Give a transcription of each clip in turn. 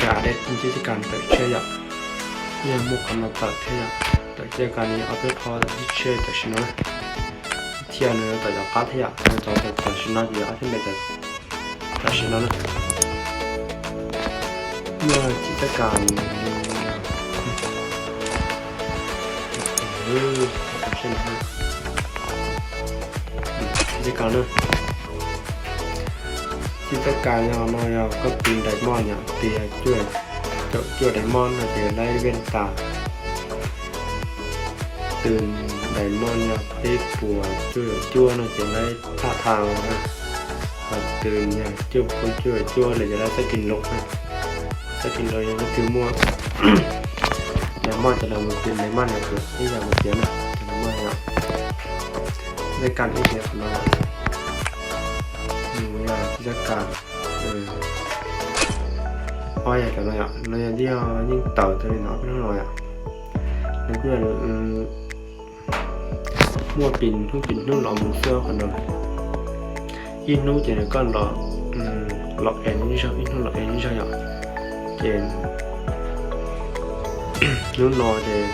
Kas dej, nws txij kas tawm tshiab yom. Yog muaj qhov no tawm thiab yom. Tawm tshiab kas nws ob peb qho tawm tshiab tam sim no na. Thiab nws tawm cov qab thiab yom, nws tawm tam sim no ces ob thiab npe tam sim no na. Muaj txij kas, txij kas na. Txij kas no yog koj tus diamond yom, tias cuaj caum cuaj diamond no ces laib vej tas. Tus diamond yog peb puas cuaj caum cuaj no ces laib thaj thaj. Ho tus yog cuaj puas cuaj caum cuaj lawm ces laib xab kis lus na. Xab kis lus yog leej twg muaj diamond ces lawv mus tis diamond yog ib yam mus tiav na, tis diamond yom. Txij kas ib tias qhov no yom. Txij kas ob yog cov no yom, no yog yeej tawm tau li no peb hnub no yom. Nws kuj yog muaj pis hnub pis hnub los mus xwb qhov no. Ib hnub ces nws koj los, los es ib zaug, ib hnub los es ib zaug yom. Ces hnub no ces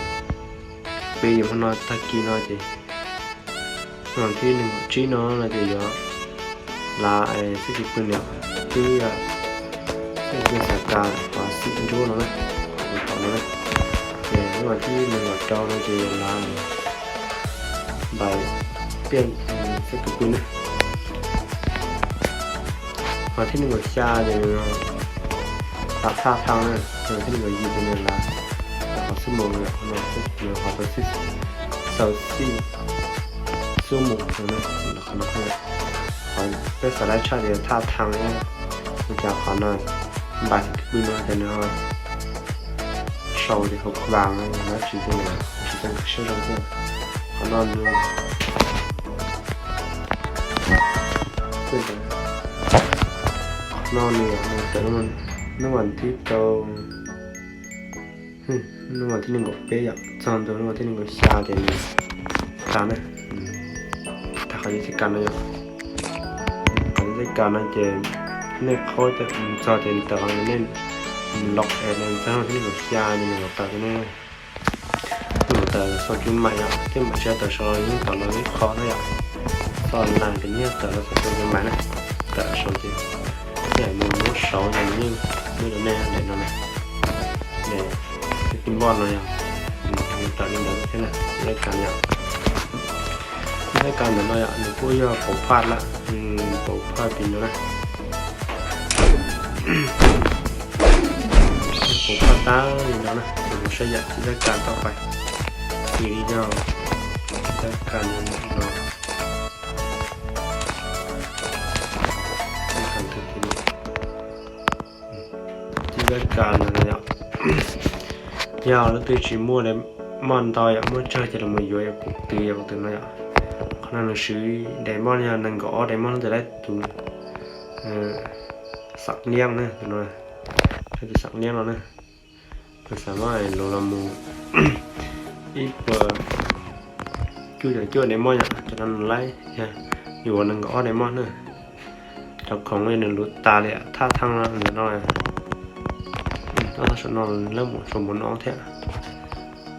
peb yuav hmo no tag kis no ces vas thib nees nkaum tsib no no ces yuav lav xab kis pw niam, twb xab kis pw xav kas qhov xib ntsuab no na, tom no na. Ces lub vas thib nees nkaum rau no ces yuav lav npais piaj xab kis pw na. Qhov thib nees nkaum xya ces nws lav thaj thaj na, qhov thib nees nkaum yim ces nws lav qhov xib mus, qhov no qhov tau xib, xaus xib xub mus no, qhov no qhov peb xav laib tshaj ces thaj thaj na. Ua cas qhov no npais xab kis pw no ces nws sau ces hauv vas no yog dab tsi ces tsis tau nkag siab zoo thiab. Qhov no nws, qhov no nws, nws tawm hnub vas thib rau, hnub vas thib nees nkaum peb yom, txog ntua hnub vas thib nees nkaum xya ces nws tag na. Tag qhov txij kas no yom. Qhov txij kas no ces nej qhaub txog ces tawm qhov nej lom es txog hnub vas thib nees nkaum xya ces nws los tawm rau nej. Nws tawm sau cus maim yom, thiab mam tsis tawm sau los yeej tawm los ib qho na yom. Sau laj ces nyiaj tawm los sau cus maim na. Tawm sau ces yam mus lub saud yog yeej muaj rau nej daim no na. Daim xab kis npoj no yog tawm li ntawd thiab na, txij kas yom. Txij kas ntawm no yom, nws kuj yog pauv phaj lawm, pauv phaj pis no na. Pauv phaj tag li no na, kuv saib yam txij kas tau pais, txij li yog txij kas no. Txij kas no yom, yog leej twg tsis muaj diamond ntau yom, muaj tsawg ces los mus yuav yom, kuv twv yom, kuv twv no yom. Qhov no nws siv diamond yog nees nkaum ob diamond ntawm lawv tus xam liab na, tus no, tus xam liab no na. Nws xam maj los los mus ib puas cuaj caum cuaj diamond yom, cov no nws laib yog yuav nees nkaum ob diamond na. Cov khoom nws luv tas li thaj thaj no, ntawm no, ob tog saum no lawm mus saum mus no thiab.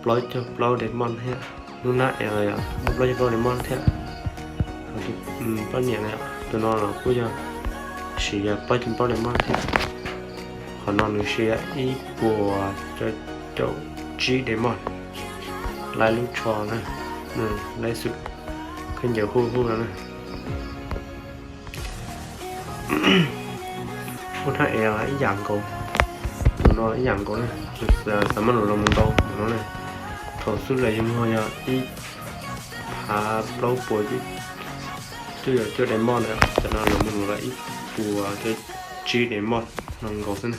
Plaub caug plaub diamond thiab, lub hnab es los yog muaj plaub caug plaub diamond thiab. Poj niam no yom, tus no los kuj yog siv yog plaub caug plaub diamond thiab. Qhov no nws siv yog ib puas cuaj caum tsib diamond. Laib lub tsho na, laib xwm khaub ncaws huj huj no na. Lub hnab es ib yam nkaus, tus no ib yam nkaus na, xam maj los los mus ntau no na. Thaum xub lawm yog muag yog ib phav plaub puas cuaj caum cuaj diamond na, cov no los mus los ib puas cuaj caum tsib diamond no nkaus xwb na.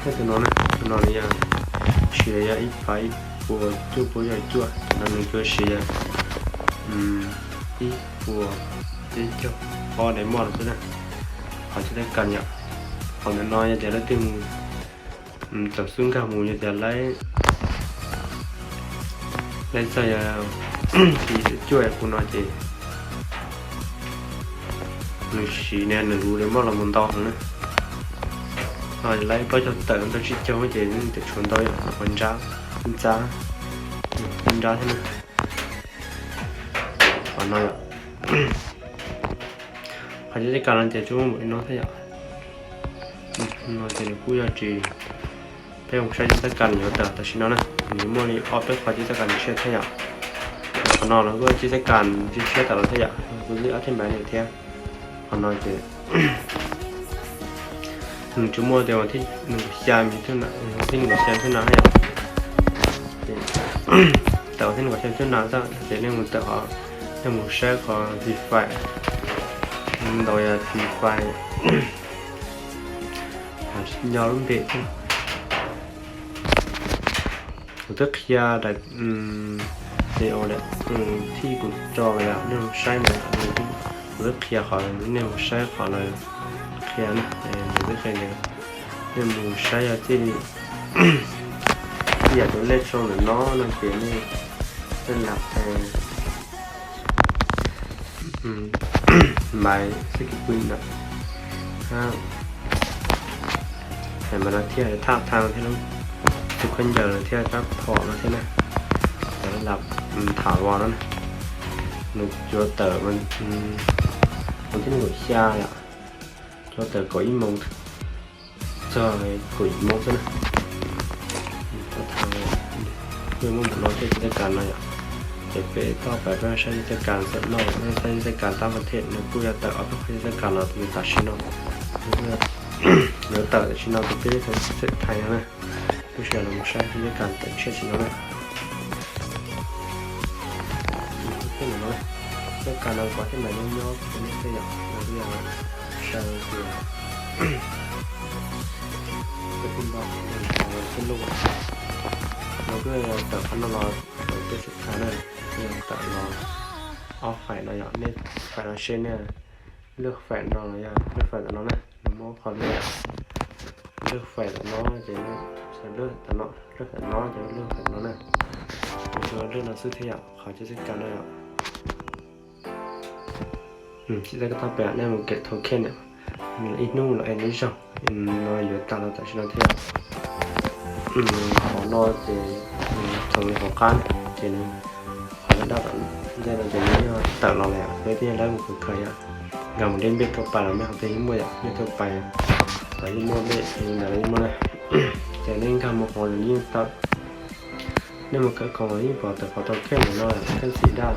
Thiab tus no na, tus no nws yog siv yog ib phav ib puas cuaj puas cuaj caum cuaj, tus no nws kuj siv yog ib puas peb caug ob diamond xwb na. Qhov txij kas yom, qhov ntawm no yog tias leej twg mus txawm xub nkag mus yog tias laib, laib txog yog pis cuaj yam kuv no ces nws siv ne nws luv diamond los mus ntau heev na. Lawv plaub caug tawm rau tsib caug ces yeej tseem tshuav ntau yom, qhov ntsab, ntsab, ntsab thiab na. Qhov no yom, qhov cib txoj kas no ces tsuas muaj npaum li no thiab yom. No ces nws kuj yog tsis, peb mus saib cib txoj kas nws yuav tawm tam sim no na, nws muaj li ob peb qhov cib txoj kas nws tshiab thiab yom. Qhov no los kuj cib txoj kas nws tshiab tawm los thiab yom, kuj twb ob thiab npaim thiab. Qhov no ces nws tsis muaj tias vas thib nees nkaum xya thiab na, vas thib nees nkaum xya thiab na yom. Tawm vas thib nees nkaum xya thiab na tag ces nej mus tawm qhov, nej mus saib qhov Free Fire, ntaus yog Free Fire, nco lub npe thiab. Kuv twb qhia daim, ces ua daim thij kuv tso los yom, nej mus saib na. Kuv twb qhia qhov, nej mus saib qhov lawv qhia na, kuv twb qhia tias nej mus saib yog txij li ib yam tus lej sau ntawm no no ces nej, nej lam maiv xib kis pw ntawm, hais mas no thiaj thaj thaj thiab, tus khaub ncaws no thiaj rab phom no thiab na, cov lam tham vos no na. Nws yuav tawm, nws tib nkaum xya yom, yuav tawm kaum ib moos txog kaum yim moos xwb na. Kuj muaj ntawm no thiab cib txoj kas no yom. Ces peb toj pais peb saib cib txoj kas xwm no, peb saib cib txoj kas tab mas thiaj nws kuj yuav tawm ob peb qhov cib txoj kas no tus tam sim no. Yuav tawm tam sim no tus peb tau xwm thais no na. Lub sij hawm no mus saib cib txoj kas tawm tshiab sim no na. Txoj kas no kov thiaj npaim nyob nyob kuv nej thiaj yom, no kuj yog saw tias kuj tij npaj kuj lub no kuj tawm qhov no los tawm peb xwm thais na, kuj yog tawm los ob faim no yom, nej faim no seb nej lwj faim no los yog lwj faim tam no na, nws muab qhov lwj, lwj faim tam no ces lwj tam no, lwj tam no ces lwj faim tam no na. Kuv tsuas lwj no xwb thiab yom, qhov cib txoj kas no yom. Cib txoj kas toj pem nej mus keb token yom, ib hnub los ev ib zaug, no yuav tas los tam sim no thiab. Qhov no ces txoos li hauv qab na, ces nws qhov daj daj tom ntej no ces nws yog tawm los lawm, peb thiaj lawv mus khaws khaws yom. Nkag mus deb npej tuaj pais los mej qhov twg yeej muaj yom, mej tuaj pais los yeej muaj, npej ntawd los yeej muaj na. Ces nej nkag mus qhov yeej tawm, nej mus kawm koom los yeej pom tawm qhov tau kheej ntawm no, kheej txhim daj,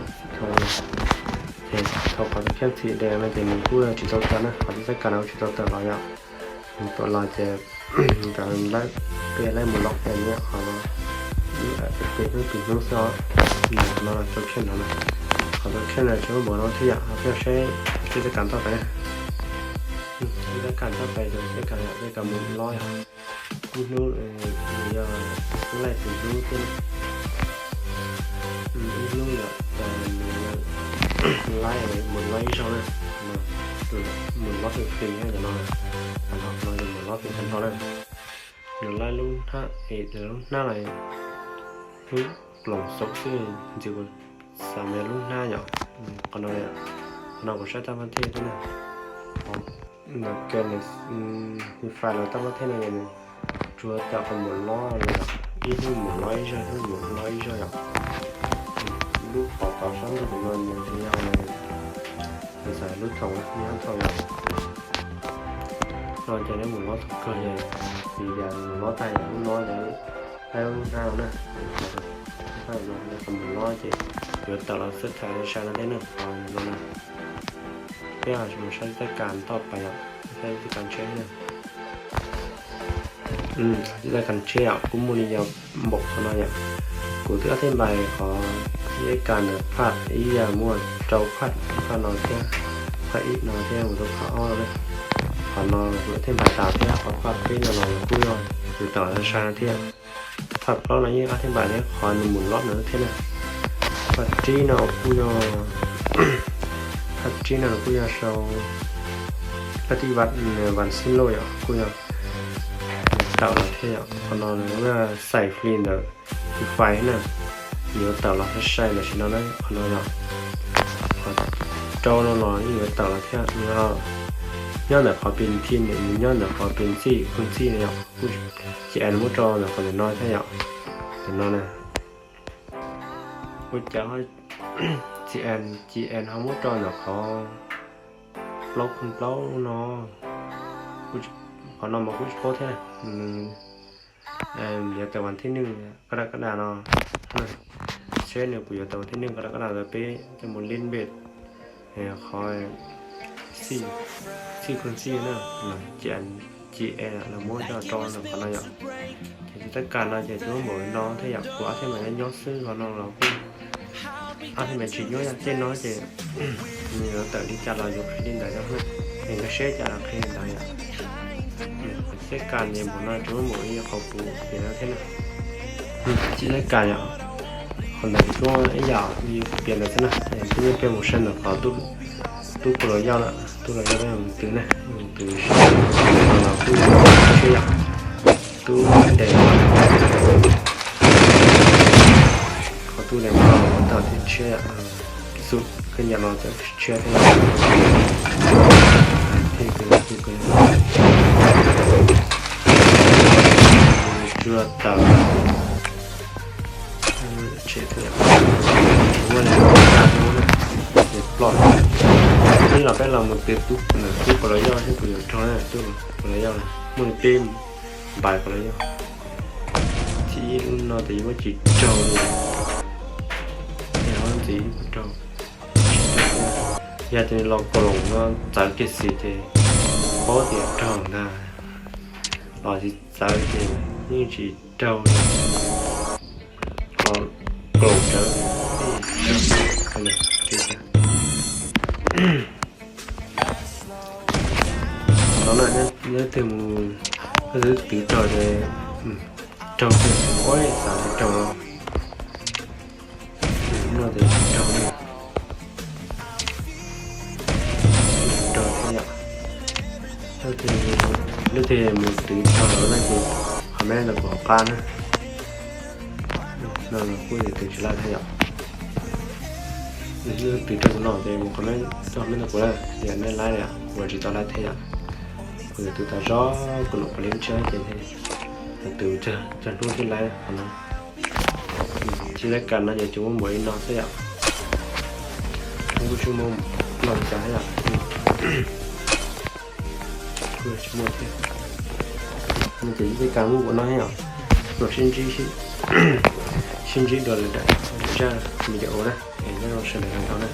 ces thaum qhov tau kheej txhim daj no ces nws kuj tsis tau tawm na, qhov cib txoj kas no kuj tsis tau tawm los yom. Nws tawm los ces nkawd lawv, peb lawv mus lob pem nyiam qhov no, pem hnub pem hnub xwb os. Qhov no tau kheej no na, qhov tau kheej no tsis muaj npaum no thiab yom, peb saib cib txoj kas toj pem na. Cib txoj kas toj pem ces cib txoj kas yom, cib txoj kas mus lob yom. Ib hnub nws yog laij pem hnub thiab, ib hnub yom, nws laij mus lob ib zaug na, mus lob pem pem na cov no, no yog mus lob pem tag nrho na. Nws laij lub hnab, lub hnab los lub ploos xauv xwb, ntxiv kuv xav mas lub hnab yom. Qhov no, qhov no kuv saib tab mab thej thiab na. Ntawm ke nws, Free Fire los tab mab thej no nws tsuas tawm qhov mus lob li yom, ib hnub mus lob ib zaug, ib hnub mus lob ib zaug yom. Lub qhov tod sab ntuj no nws tsis yog, nws xav lub thoom, nws hab thoom yom. No ces nws mus lob thaum kawg ces, vim tias mus lob tag yom, lub no ces laij lub hnab no na. Qhov mus lob ces yuav tawm los xwb thaiv sai no thiab na, qhov no na. Peb mus saib cib txoj kas toj pem yom, saib cib txoj kas tsheb na. Cib txoj kas tsheb yom, kuj muaj li yog npaum qhov no yom. Kuv twb ob thiaj npais qhov cib txoj kas ntawm phaj ib yam muaj rau phaj, phaj no thiab, phaj ib no thiab mus rau phaj ob no na. Qhov no kuv ob thiaj npais tas thiab, qhov phaj peb no los kuj yog yuav tawm sai no thiab. Phaj plaub no yeej ob thiaj npais thiab, qhov nws mus lob ntawd thiab na. Phaj tsib no kuj yog, phaj tsib no kuj yog sau phaj tij vaj, vas xib lauj yom, kuj yog tawm los thiab yom. Qhov no nws xais fli ntawm Free Fire na, yuav tawm los sai sai ntawm sim no na, qhov no yom. Qhov rau no los yeej yuav tawm los thiab, yog nyob ntawm qhov pin thij, nws nyob ntawm qhov pin txij, phooj txij no yom. Kuj ces es muab rau ntawm qhov ntawm no thiab yom. Ntawm no na, ua cas ces es, ces es ho muab rau ntawm qhov plaub phooj plaub no. Qhov no mas kuj tsis paub thiab. Yuav tawm vas thib neej kaj daj kaj daj no, seb nws puas yuav tawm vas thib neej kaj daj kaj daj ntawd peb coj mus lib npej qhov txij phooj txij na, ces es lawv muab coj rau ntawm qhov no yom. Ces tab kas no ces tsuas muaj npaum li no thiab yom. Kuv ob thiab mas nyob nyob xwb, qhov no los kuj ob thiab mas tsis nyob yom. Tej no ces nws yuav tawm li cas los yuav qhia li ntawd yom. Es nkag siab cas los qhia li ntawd yom. Tej kas ces npaum no tsuas muaj npaum li qhov kuv piav no thiab na. Tsis tej kas yom. Qhov ntawd tsuas ib yam li kuv piav ntawd xwb na. Twb yeej peb mus saib ntawm qhov tub, tub Pus Los Yauj na, tub Los Yauj peb mus twv na, mus twv los kuj tshiab yom. Tub Des, qhov tub Des Mos los tau thiab tshiab yom. Xub Kheej Yas los tau tshiab thiab. Thiab tsuas tawm tsev thiab. Tsis muaj li cas thiab na, ces ploj. Ib los peb los mus twv tub, tub Pus Los Yauj thiab kuv yuav raug na, tub Pus Los Yauj na, muaj li peb npais Pus Los Yauj. Txij ub no ces yuav muab tsis raug li. Ces ho ntxiv ib puas raug. Yog tias nws los kaum loos no txawv kiag xwb ces paub tias raug ntag. Los tsis txawv ces yeej tsis raug li. Los kaum loos txawv, no na, leej twg mus, leej twg twv raug ces raug, ua xav tias raug no. No ces raug, raug thiab yom. Leej twg mus twv raug lawm no ces comment rau kuv hauv qab na. No los kuj yog twv tsis laib thiab yom. Leej twg twv raug kuv no ces mus comment, comment rau kuv na, yog nej laib yom, kuv tsis tau laib thiab yom. Kuv twv tas zog kuv los kuv li tshiab ces thiaj twv cog hnub thiaj laib qhov no. Tsis laib kas no ces tsuas muaj npaum li no xwb yom. Kuj tsis muaj npaum li cas thiab yom. Kuj tsis muaj thiab. No ces ib kas muaj npaum no thiab yom. Los sib ntsib, sib ntsib dua lwm daim zaj video na, es nyob zoo sawv daws tau na.